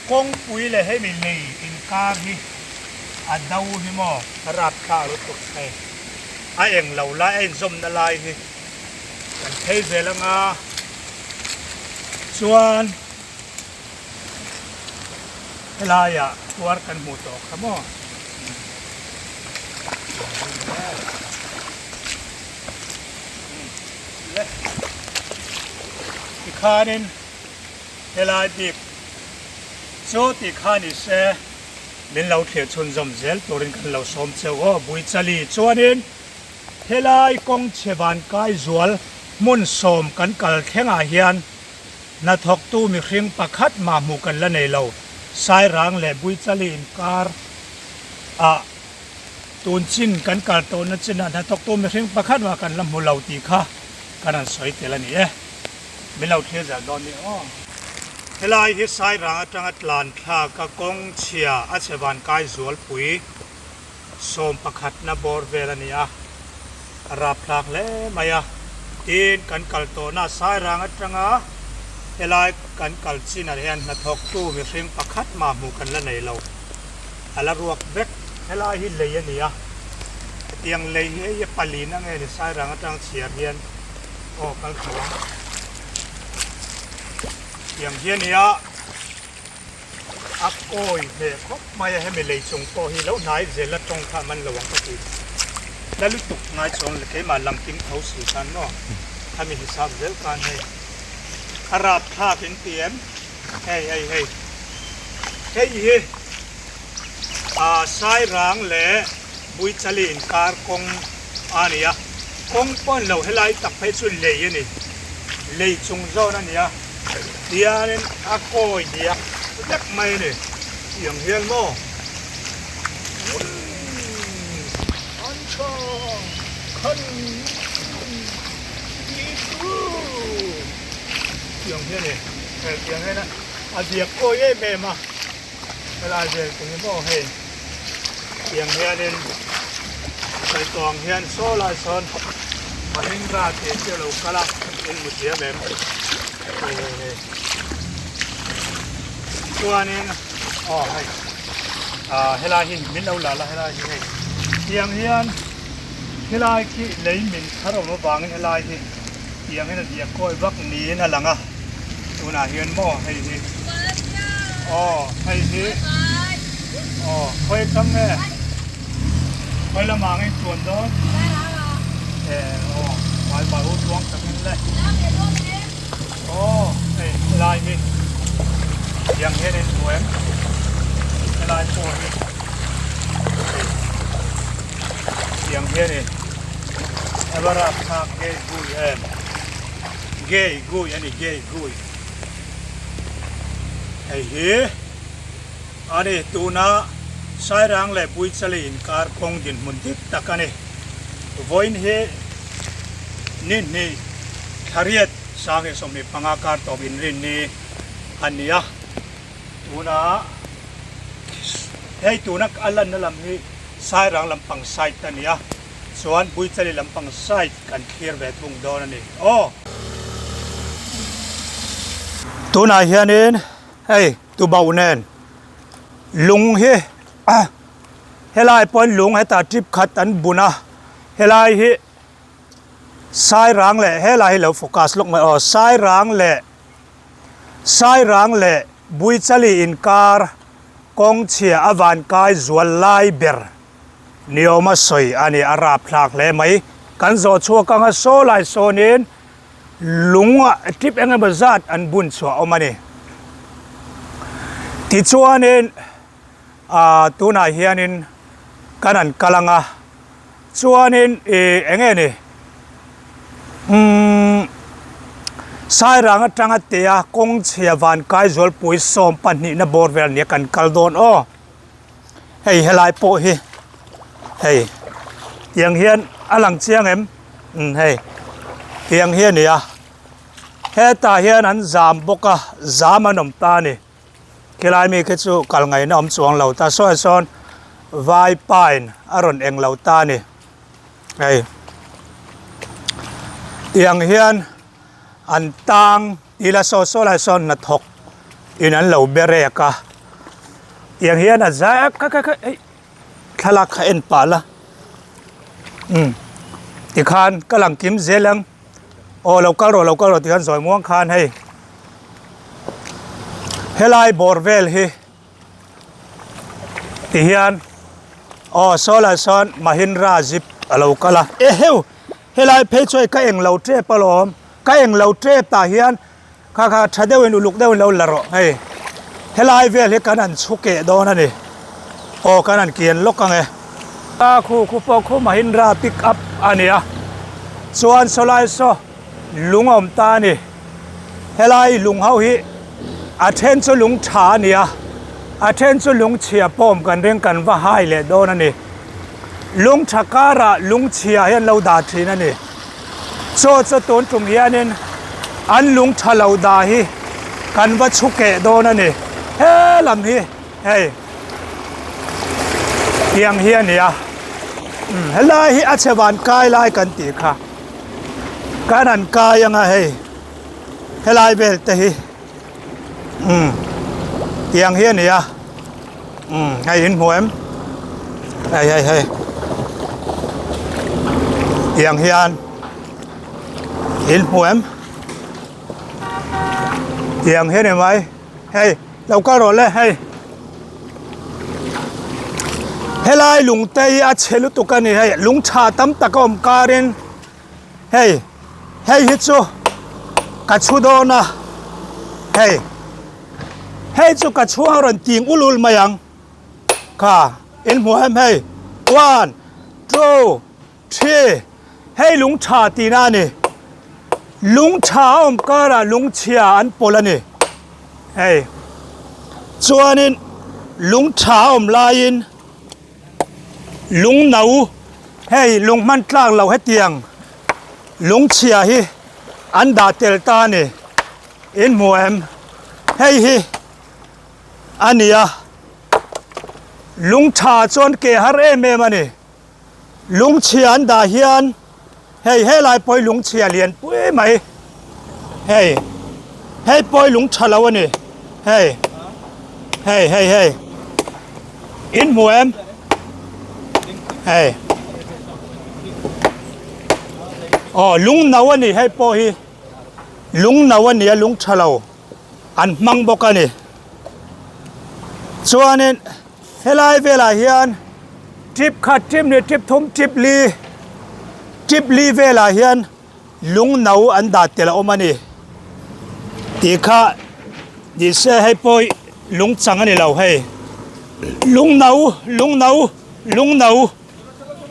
kawngpui leh hemi lei inkar hi a do hi maw a rap thla lutuk hei a eng lo lai a inzawmna lai hi kan phei zel anga chuan Helaiah khuar kan hmuh tawh kha maw? Tikhanin helai bik chu tikha ni se min lo thlir chhunzawm zel turin kan lo sawm cheu aw. Buichali chuanin helai kawng chhe vankai zual hmun sawm kan kal thlengah hian Hnathawktu mihring pakhat mah hmuh kan la nei lo. Sairang leh Buichali inkar ah tun chin kan kal tawhna chinah hnathawktu mihring pakhat mah kan la hmu lo tih kha kan han sawi tel a ni e. Min lo thlir zel dawn nia aw. Helai hi Sairang atanga tlan thlak a kawng chhia a chhe van kai zualpui 11 na bawr vel a ni a, a rapthlak hle mai a. Tin, kan kal tawhna Sairang atanga helai kan kal chinah hian hnathawktu mihring pakhat mah hmuh kan la nei lo. A la ruak vek. Helai hi lei a ni a, hetiang lei hi hei a palin a nge ni Sairang atang chhiar hian aw kal tho ang. Tiang hi a ni a. A kawi hmel khawp mai a, hemi lei chung pawh hi lo hnai zel a tawng kha a man lo ang ka ti. La lutuk ngai chuang le keimah lang kim tho si khan maw khami hisap zel khan hei a rap thlak in ti em hei hei hei hei hi ah Sairang leh Buichali inkar kawng a ni a kawng pawh ni lo helai tak phei chu lei a ni lei chung zawn a ni a tianin a kawi diak vek mai a ni tiang hian maw. Tiang hian e hei tiang hian a diak kawi em em a helai vel te hi maw hei tiang hianin saitawng hian saw lai sawn Mahindra tih te a lo kal a in hmu thiam em hei hei hei chuanin aw hei. Ah helai hi min lo la la helai hi hei tiang hian helai khi lei min thar awm avangin helai hi tiang hian a diak kawi vak niin a lang a tunah hian maw hei hi aw hei hi aw khawi atang nge khawi lamah nge chuan dawn e aw vai vai u tluang takin le Aw hei helai hi tiang hian in hmu em helai pawh hi hei tiang hian in a va rapthlak gei gui em gei gui a ni gei gui hei hi a ni tuna Sairang leh Buichali inkar kawng dinhmun dik tak a ni vawiin hi ni hnih thlariat Sanghnih 15 kar tawp inrin ni a ni a, tuna hei tuna a lanna lam hi Sairang lampang side a ni a, chuan Buichali lampang side kan thlir ve thung dawn a ni aw. Tunah hianin hei Tubauh nen lung hi helai pawhin lung hetah trip khat an bun a, helai hi. Sairang leh helai hi lo focus lawk mai aw Sairang leh Sairang leh Buichali inkar kawng chhia a van kai zual lai ber niawma sawi a ni a rapthlak hle mai kan zawh chhuak anga saw lai sawnin lung ah trip eng emaw zat an bun chhuah awm a ni tichuanin ah tunah hianin kan han kal anga. Chuanin ih eng nge ni umm Sairang atanga tia kawng chhia van kai zualpui 12 na bawr vel nia kan kal dawn aw hei helai pawh hi hei tiang hian a lang chiang em umm hei tiang hi a ni a hetah hian an zam bawk a zam an awm ta a ni. Khilai mi khi chu kal ngaihna awm chuang lo ta sawi sawn vai pine a rawn eng lo ta a ni hei tiang hian an tang ila saw saw lai sawn hnathawk in an lo be rek a tiang hian a zai a kha kha kha ei thlalak kha en pah la umm tikhan ka lang kim zel ang. Aw lo kal rawh lo kal rawh tikhan zawi muang khan hei helai bawr vel hi tihian aw saw lai sawn Mahindra jeep a lo kal a eheu helai phei chu hei ka eng lo tep alawm ka eng lo tep tah hian kha kha tha deuhin uluk deuhin lo la rawh hei helai vel hi kan han chhu keh dawn a ni aw kan han kian lawk ang e a khu khu pawh khu Mahindra pick up a ni a chuan sawlai saw lung a awm ta a ni helai lung ho hi a then chu lung tha a ni a a then chu lung chhia pawh awm kan ring kan va hai leh dawn a ni lung tha karah lung chhia hi an lo dah thin a ni. Chaw chu tun tum hianin an lung tha lo dah hi kan va chhu keh dawn a ni. He lam hi hei tiang hi a ni a, umm helai hi a chhe van kai lai kan tih kha kan han kai anga hei helai vel te hi umm tiang hi a ni a umm hei in hmu em hei hei hei tiang hian in hmu em tiang hi a ni mai hei lo kal rawh le hei. Helai lungte hi a chhe lutuk a ni hei lung tha tam tak a awm karin hei hei hi chu ka chhu dawn a hei hei chu ka chhuang rawn ting ul ul mai ang kha in hmu em hei one two three hei lung tha tihna a ni lung tha a awm karah lung chhia an pawlh a ni hei chuanin lung tha a awm laiin lung no hei lung hman tlak loh hetiang lung chhia hi an dah tel ta a ni in hmu em hei hi a ni a lung tha chuan ke har em em a ni. Lungchhia an dah hian hei helai pawh hi lungchhia lian pui mai hei hei pawh hi lung tha lo a ni hei hei hei hei in hmu em hei aw lung no a ni hei pawh hi lung no a ni a lung tha lo an hmang bawk a ni chuanin. Helai velah hian trip khat trip hnih trip thum trip li trip li velah hian lung no an dah tel a awm a ni tih kha ni se hei pawh lung chang a ni lo hei lung no lung no lung no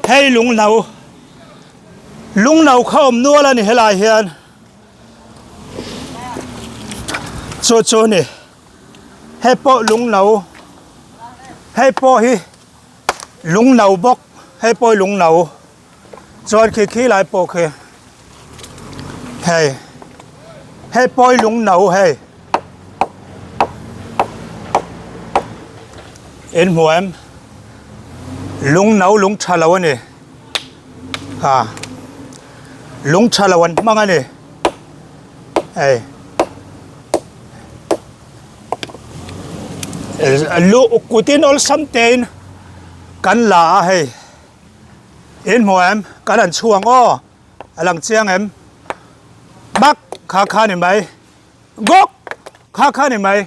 hei lung no lung no kha awm nual a ni helai hian chu chu a ni. Hei pawh lung no hei pawh hi lung no bawk hei pawh hi lung no chuan khi khi lai pawh khi hei hei pawh hi lung no hei in hmu em lung no lung tha lo a ni a lung tha lo an hmang a ni hei. Luh kutin awlsam tein kan la a hei in hmu em kan han chhuang aw a lang chiang em bak kha kha ni mai gawk kha kha ni mai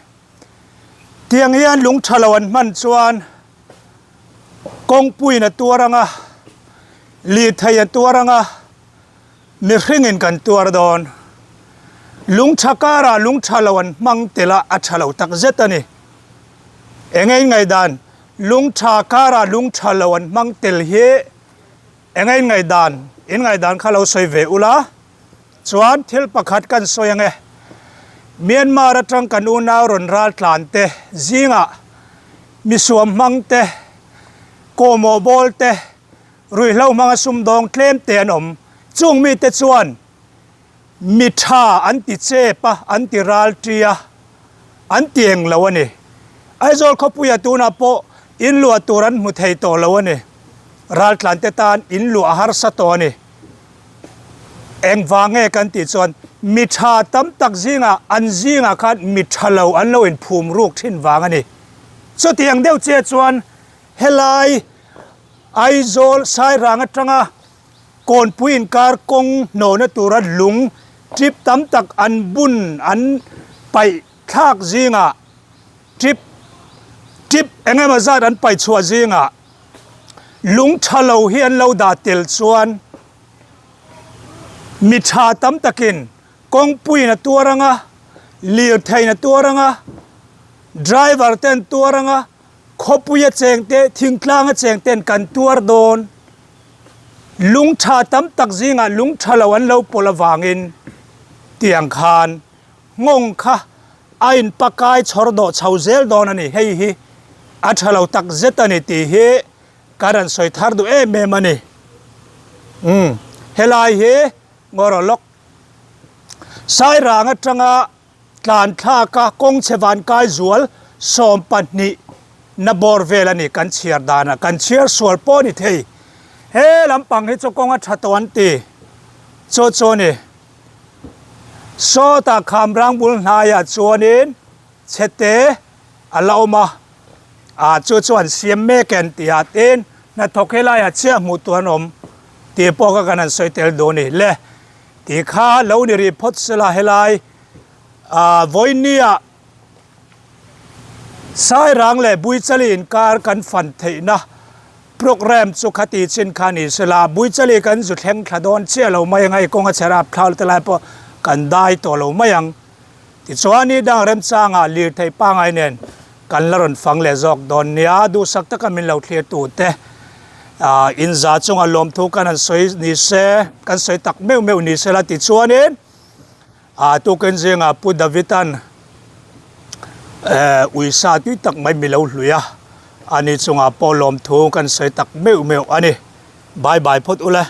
tiang hian lung tha lo an hman chuan kawngpuiin a tuar ang a lirthei a tuar ang a. Mihringin kan tuar dawn. Lungtha karah lungtha lo an hmang tel a, a tha lo tak zet a ni. Eng a inngaihdan? Lungtha karah lungtha lo an hmang tel hi eng a inngaihdan? Inngaihdan kha lo sawi ve ula. Chuan thil pakhat kan sawi ang e. Myanmar atang kan unau rawn ral tlan te zingah misuam hmang te, kawhmawh bawl te, Ruihhlo hmanga sumdawng tlem te an awm. Chung mite chuan mi tha an ti chep a, an ti ral ṭi a, an ti eng lo a ni. Aizawl khawpuia tunah pawh in luah tur an hmu thei tawh lo a ni. Raltlante tan in luah a harsa tawh a ni. Engvang nge kan tih chuan mi tha tam tak zingah an zingah khan mi tha lo an lo inphum ruk thin vang a ni. Chutiang deuh chiah chuan helai Aizawl Sairang atanga Kawnpui inkar kawng hnawhna tura lung trip tam tak an bun an paih thlak zingah trip trip eng emaw zat an paih chhuah zingah lung tha lo hi an lo dah tel chuan mi tha tam takin kawngpuiin a tuar anga lirtheiin a tuar anga driver te an tuar anga Khawpuia chengte, thingtlanga chengten kan tuar dawn. Lung tha tam tak zingah lung tha lo an lo pawlh avangin tiang khan nghawng kha a inpakai chhawr dawh chho zel dawn a ni. Hei hi a tha lo tak zet a ni tih hi kan rawn sawi thar duh em em a ni. Umm helai hi ngaw lawk Sairang atanga Tlan thlaka kawng chhe vankai zual 12 na bawr vel a ni kan chhiar danah kan chhiar sual pawh a ni thei. He lampang hi chu kawng a tha tawh an ti chu chu a ni. Sawtah Khamrang bul hnaiah chuanin chhete a la awm a, ah chu chu an siam mek e an ti a, tin hnathawk helaiah chiah hmuh tur an awm tih pawh kha kan han sawi tel duh a ni. Le tih kha lo ni rih phawt sela helai ah vawinia Sairang leh Buichali inkar kan fan theihna. Programme chu khati chin kha ni sela, Buichali kan zu thleng thla dawn chiah lo mai ang a, i kawnga chhe rap thlau te lai pawh kan dai tawh lo mai ang. Tichuan i dang remchangah lirthei pangai nen kan la rawn fang leh zawk dawn nia, duhsak taka min lo thlir tu te in za chunga lawmthu kan han sawi ni se, kan sawi tak meuh meuh ni sela tichuanin tukin zingah Pu Davidan uisa tui tak mai mi lo hlui a, ani chungah pawh lawmthu kan sawi tak meuh meuh a ni. Bye bye phawt ule.